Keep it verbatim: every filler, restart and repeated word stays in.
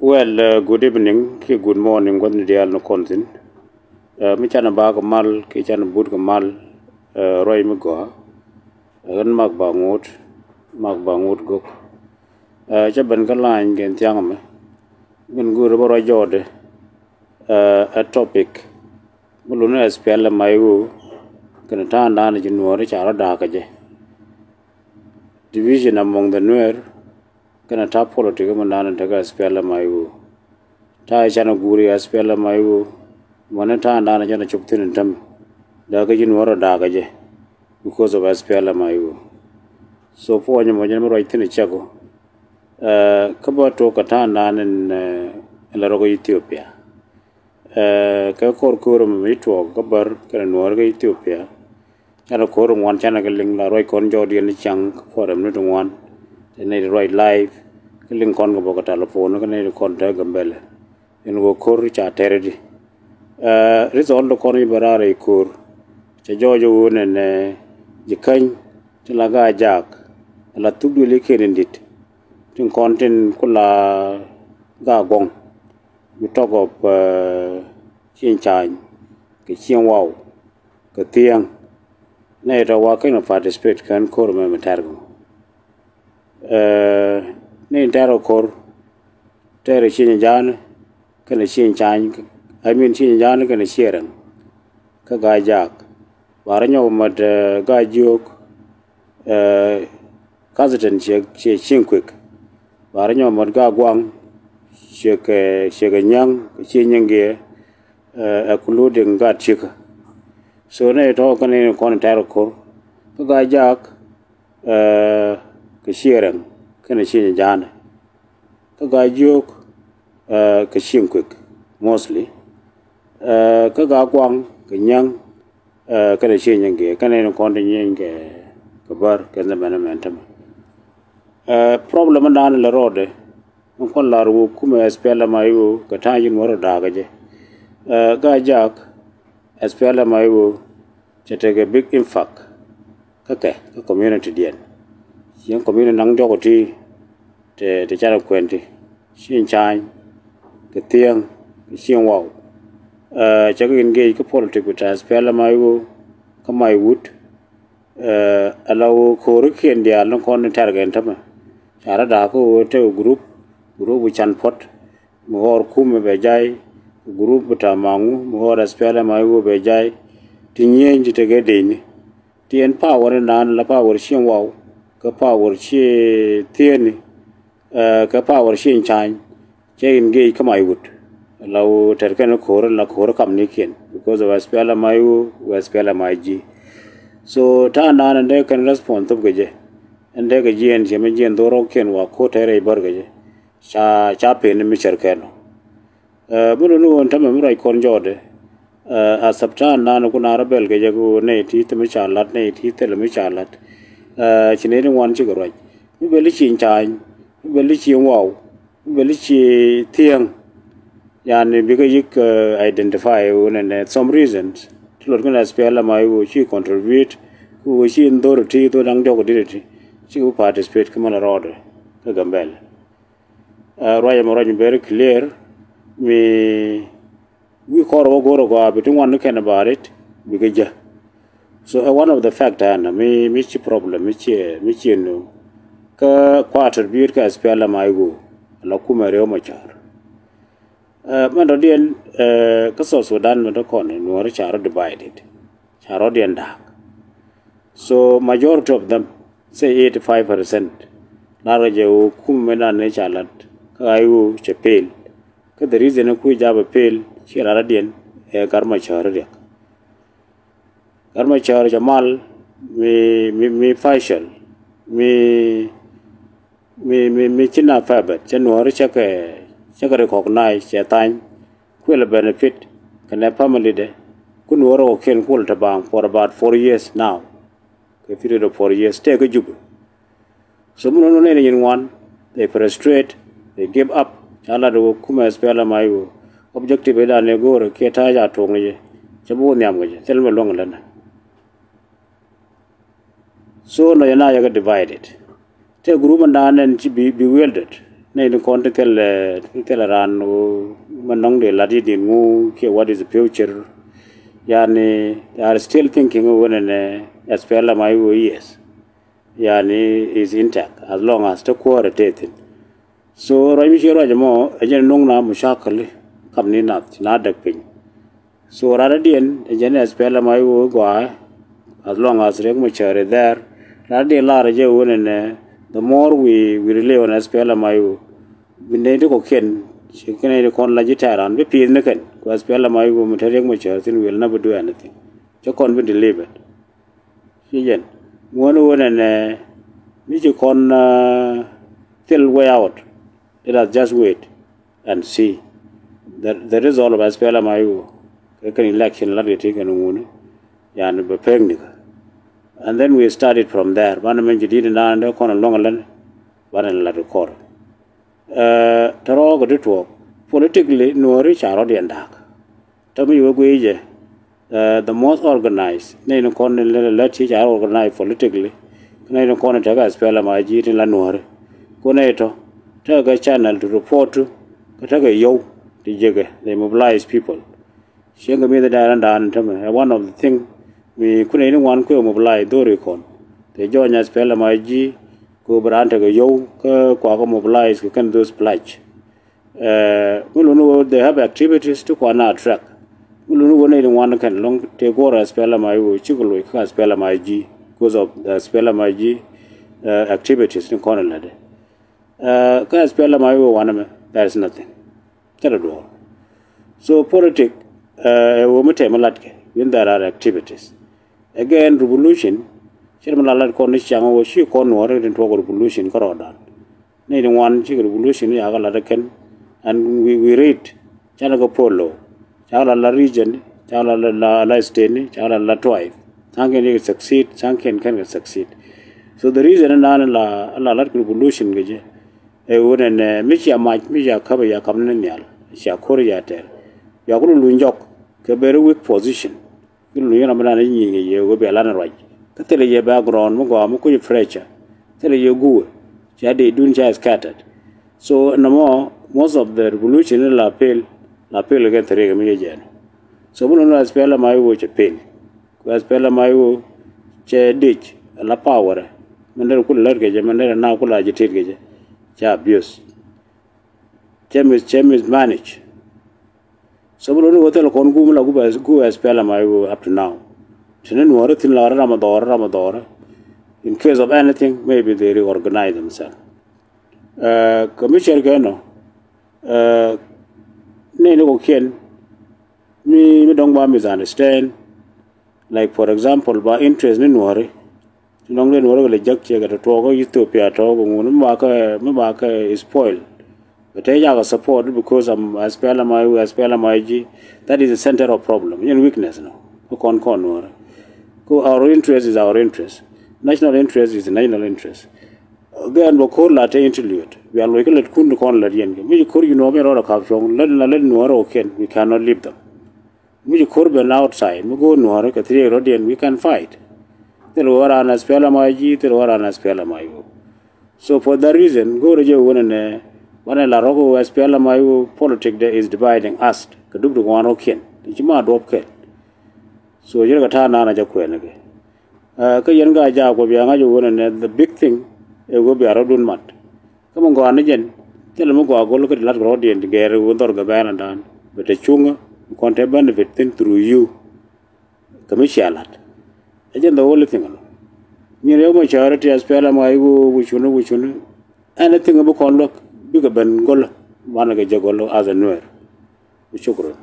Well, uh, good evening kiɛ good morning gua̱thni diaal ni kɔn thi̱n. Uh, mi canɛ baak mal kiɛ canɛ but kɛ mal, uh, ruac mi gɔaa. Ɣän mak ba ŋot, mak ba ŋot gök. Uh, cä ben kä lany kɛn thiaŋ mɛ min go̱o̱r bä ruac jɔɔdɛ. Uh, ɛ topic mi luni ɛ SPLM-IO kɛnɛ ta̱a̱ŋdan ji̱ Nuɔ̱ɔ̱ri ca rɔ da̱a̱kä jɛ. Division among the Nuer kɛnɛ ta̱a̱ politik mi naan in tekɛ SPLM-IO. Ta̱a̱ i̱ canɛ guuri SPLM-IO mɔni ta̱a̱ŋdan jɛn a cop thi̱n in täm. Da̱a̱kä ji̱ Nuɔ̱ɔ̱ri rɔ da̱a̱kä jɛ because of SPLM-IO. So puɔ̱ny mɔ jɛn mi ruac thi̱n i̱ cɛk ɔ. Uh, kä bä tuɔk kɛ ta̱a̱ŋdan in, uh, in la rɔ kä Ethiopia. Uh, kɛ kɔr ko̱r mi mi tuɔk kä bär kɛnɛ Nuɔ̱ɔ̱ri kä Ethiopia. Canɛ ko̱r ŋuan canɛ kɛ liŋ la ruac kɔn jɔɔdiɛn ni caŋ kä puɔrɛ mi ni ti ŋuan. Te nɛy ti ruac live kä liŋ kɔn kɛ bä kɛ telephone kä nɛy ti kɔn te Gambɛlɛ. In wä ko̱r ca tɛrɛ di. Uh, result ti kɔn i̱ bä raar i̱ ko̱r cɛ jɔɔc i̱ wun ɛn, uh, ji̱ käny ti la Gaa-jaak. La thuk duëli kiɛn in di̱t tin kɔn tin ku la Gaa-guɔ̱ŋ. You talk of, uh, Cieŋ Ca̱a̱ny kɛ Cieŋ Waw kɛ Thiäŋ. Nɛy tɔ wa kɛn participate kɛn ko̱r mɛ mi tɛr kɛ mɔ. Uh, ni in tɛr kɛ ko̱r tɛr Cieŋ Ja̱a̱n kɛnɛ Cieŋ Ca̱a̱ny, I mean Cieŋ Ja̱a̱n kɛnɛ Cieŋ Rɛŋ kä Gaa-jaak. Ba rɔ nyɔk mat, uh, Gaa-jiök, uh, Kathitɛn ciɛ, ciɛ Cieŋ Kuek. Ba rɔ nyɔk mat Gaa-guaŋ ciɛ kɛ, ciɛ kɛ Nyaŋ ciɛ Nyaŋ giɛ, uh, including Gaa-tikä. So nɛy tɔ kɛn in kɔn tɛr ko̱r kä Gaa-jaak, uh, kɛ Cieŋ Rɛŋ kɛnɛ Cieŋ Ja̱a̱n. Kä Gaa-jiök, uh, kɛ Cieŋ Kuek mostly. Uh, kä Gaa-guaŋ kɛ Nyaŋ, uh, kɛnɛ Cieŋ Nyaŋ giɛ kɛnɛ in kɔn ti nyieny kɛ, kɛ bär kɛn mɛn mɛn tämɛ. Uh, problem dan in la rɔɔdɛ in kɔn lar wä kumɛ SPLM-IO kɛ ta̱a̱ ji̱ Nuɔ̱ɔ̱ri rɔ da̱a̱kä jɛ. Uh, Gaa-jaak SPLM-IO cɛ tekɛ big impact kä kɛ kä community diɛn. Cieŋ community naŋ jɔk ti te, te canɛ kuɛn ti Cieŋ Ca̱a̱ny kɛ Thiäŋ kɛ Cieŋ Waw. Uh, cɛ kɛ engage kä politik bi te SPLM-IO kä Maiwut. Uh, ala wä ko̱ri kiɛn diaal ni kɔn ni tɛr kɛn tämɛ. Ca rɔ da̱a̱ kä wä te group, group bi can puɔ̱t mi ɣɔr kumɛ bɛ jay, group bi ta̱a̱ maŋu mi ɣɔr SPLM-IO bɛ jay. Ti nyieny ti tekɛ dec ni ti ɛn power ni naan la power Cieŋ Waw kɛ power Cieŋ Thiäŋ ni, uh, kɛ power Cieŋ Ca̱a̱ny. Cɛ engage kä Maiwut la wä tɛr kɛn ko̱r la ko̱r kam ni kiɛn because of SPLM-IO, SPLM-IG. So ta̱a̱ naan ɛn dee kɛn response thop kɛ jɛ. Ɛn dee kɛ jiɛn ciɛ mi jiɛn dhorok kiɛn wa ko̱r tɛr rɛy bär kɛ jɛ. Ca, ca pen mi cär kɛn ɔ. Uh, mi luni ɣöö tämɛ mi ruac kɔn jɔɔdɛ. Uh, a thaptan nan ku naar bɛl kɛ jɛ kɛ ɣöö nɛy ti thil mi ca la̱t, nɛy ti thil mi ca la̱t. Uh, ci nɛy ti ŋuan cikɛ ruac. Mi bɛl i̱ Cieŋ Ca̱a̱ny, mi bɛl i̱ Cieŋ Waw, mi bɛl i̱ Cieŋ Thiäŋ. Yani bikɛ yik, uh, identify ɣöö nɛnɛ some reasons ti lot kɛn SPLM-IO ci contribute kɛ ɣöö ci in dhor ti dhor da̱ŋ diɔk dit ti cikɛ bi participate kä mɛn rɔɔdɛ kä Gambɛlɛ. Uh, ruac ɛmɔ ruac mi very clear mi wi̱i̱ kɔr wä go̱r ɛ gɔaa bi ti ŋuan ni kɛn about it bikɛ jɛ. So ɛ one of the fact ɛn mi, mi ci problem mi ciɛ, mi ciɛ nu kä kuater bi̱i̱t kä SPLM-IO la kumɛ Riek Machar. Uh, mɛn dɔ̱diɛn, uh, kä South Sudan mɛn dɔ̱ kɔn Nuɔ̱ɔ̱ri ca rɔ divided, ca rɔ̱diɛn da̱a̱k. So majority of them, say eighty five percent, lar kɛ jɛ ɣöö kumɛ mi dan ni ca lat kä IO cɛ pel. Kä the reason kui̱ ja̱ bɛ pel ci lar rɔ̱diɛn ɛ Gat Machar riɛk. Gat Machar cɛ mal mi, mi, mi facial mi mi, mi, mi ci na fɛbɛt cɛ Nuɔ̱ɔ̱ri cɛ kɛ, cɛ kɛ recognize cɛ thany. Kuël benefit kɛnɛ family dɛ ku Nuɔ̱ɔ̱ri kɔ kiɛn kuɔl te baŋ for about four years now. Kɛ period of four years tëë kä Jubɛ. So mi nɔnɔ nɛy ni nyin ŋuan, they frustrate, they give up. Ca lat wä kumɛ SPLM-IO. Objective idan ni go̱o̱rɛ kiɛ ta̱a̱ ca tuɔɔk ni jɛ cɛ bi wä nhiam kɛ jɛ thil mɛ luäŋ länɛ. So nɔ yɛ na yɛ kɛ divided. Tëë group in dan nɛn ci bi, bi wielded. Nɛy ni kɔn ti thil, eh, ti thil raan, oh, mɛ nɔŋ dee lat i̱ din ŋu kiɛ what is the future. Yani, they are still thinking, oh, when an, eh, S P L M I O, yes. Yani, is intact as long as te kuäärä te thin. So ruac mi ci ruac mɔ, ɛ jɛn nuŋ na mucakali kam ni nath na däk piny. So rather diɛn ɛ jɛn S P L M I O gɔaa, as long as Riek Machar is there, rather diɛn lar ɛ jɛ wun ɛn, eh, the more we, we rely on S P L M I O, bi nɛy ti kɔ̱kiɛn ci kɛn nɛy ti kɔn la ji̱ tɛ̈ran bi pi̱i̱th ni kɛn ku S P L M I O mi te Riek Machar thin will never do anything. Cɛ kɔn bi delivered. Ci jɛn ŋuɔ̱n wun ɛn, eh, mi ci kɔn, eh, thil way out. Let us just wait and see the, the result of S P L M I O. Kɛ kɛn election lat kɛ ti kɛn ŋuni, yani bɛ pek nikä. And then we started from there. Banɛ mɛn ci di̱t in da̱a̱n dee kɔn luɔ̱ŋ lɛn, banɛ lat kɔr. Eh, tɔrɔ kɛ ti tuɔɔk, politically, Nuɔri ca rɔ̱diɛn da̱a̱k. Tɔ mi wee guiy jɛ, eh, the most organized, nɛy ni kɔn ni lɛ, lɛ ti ca organized politically. Nɛy ni kɔn ni tekɛ S P L M I G ti la Nuɔri. Ku nɛy tɔ tekɛ channel to report to, kɛ tekɛ yɔw ti jekɛ, they mobilize people. Cieŋ kɛ mi thi dɛɛrɛ da̱a̱n tämɛ, eh, one of the thing mi ku nɛy ni ŋuan kuɛ mobilize dhori kɔn. Te jɔny S P L M I G ku bi raan tekɛ yɔw kä kuakɛ mobilize kɛ kɛn those pledge. Eh, mi luni wä they have activities ti kuan na track. Mi luni wä nɛy ti ŋuan kɛn lɔŋ tëë guɔr S P L M I O cikɛ loc kä S P L M I G, because of the S P L M I G, eh, activities ni kɔn lätdɛ. Eh, kä S P L M I O wanɛ mɛ, there is nothing. Thilɛ duɔ̱ɔ̱r. So politic, eh, ɛ wä mi tɛm mi latkɛ when there are activities. Again, revolution, cɛ mi la lat kɔn ni ciaŋ wä ci kɔn Nuɔri tin tuɔk revolution kärɔɔdan. Nɛy ti ŋuan cikɛ revolution ni yakä lat kɛn. And we, we read, canɛ kɛ polo, cakɛ la la region, cakɛ la la, la, la state ni, cakɛ la la tribe. Tha̱a̱ŋkiɛn cikɛ succeed, tha̱a̱ŋkiɛn kɛn kɛ succeed. So the reason in naan la, la lat kɛ revolution kɛ jɛ, ɛ wun ɛn, eh, mi cia mac, mi cia käp, cia käp ni nhial, cia ko̱r, cia tɛr. Bia kulu luny jɔk kɛ very weak position. Ki lu yɛn ram dan i̱ nyi̱i̱ŋ yɛ wee bia lan ruac. Kä thilɛ yɛ background mi gɔaa mi kuc pressure. Thilɛ yɛ guwɛ. Ca dee dun ca scattered. So nɔmɔ, most of the revolution in la pil, la pil kɛ thiri kɛ mi jɛ jɛn. So mi lun la S P L M I O cɛ pil. Ku S P L M I O cɛ dic la power. Mɛn derɛ kul lät kɛ jɛ, mɛn derɛ na kul agitate kɛ jɛ. Ca abuse. Cɛ mis, cɛ mismanage. So bi luni wä thil kɔn gum la gum S P L M I O up to now. Tini Nuɔri thin la ram a dhɔr, ram a dhɔr. In case of anything, maybe they reorganize themselves. Eh, kɛ mi cɛr kɛ nɔ, eh, ni ni kɔ kiɛn mi, mi dɔŋ ba misunderstand. Like, for example, ba interest ni Nuɔri. Ti nɔŋ den wärä kɛ lɛ jäk ciɛ kɛ tɔ̱tɔ̱ kä Ethiopia tɔ̱ kɛ ŋun mi ba kɛ, mi ba kɛ spoil. Bɛ te jakɛ support because am S P L M I O, S P L M I G. That is the center of problem. Yɛn weakness nɔ. Kä kɔn kɔn Nuɔri. Kä our interest is our interest. National interest is national interest. Gɛn bɛ ko̱r la te interlude. Bia loc kä lät kun kɔn lät yɛn kɛ. Mi ci ko̱r yi Nuɔri mi rɔɔdɛ kap cuɔ̱ŋ. Lät na lät Nuɔri ɔ kiɛn. We cannot leave them. Mi ci ko̱r ben outside, mi go̱o̱r Nuɔ̱ɔ̱ri kɛ thriek rɔ̱diɛn, we can fight. Thil wä ran S P L M I G, thil wä ran S P L M I O. So for that reason, go̱o̱rä jɛ wä nɛnɛ, banɛ la rɔ̱k wä S P L M I O, politic dɛ is dividing us. Kɛ duk di ŋuan rɔ̱kiɛn. Ti ci ma duɔ̱p kɛl. So yɛn kɛ ta̱a̱ naan a jɛ kuɛn kɛ. Ɛ, kä yɛn ka jaak wä bia ŋa̱c wä nɛnɛ, the big thing ɛ wä bia rɔ̱dun mat. Kä mi gɔaa ni jɛn, thilɛ mi gɔaa gol kä ti lat kɛ rɔ̱diɛn ti gɛɛr wä dhɔr gɛ bɛɛn dan. Bɛ te cuŋä, kɔn te benefit thin through you. Kɛ mi cia lat. Ɛ jɛn the only thing alɔ. Nyin rɛw mɛ cäärä ti S P L M I O, wä cuni, wä cuni. Anything bi kɔn luäk, bikɛ ben gol, banɛ kɛ jɛ gol as a Nuer. Shukran.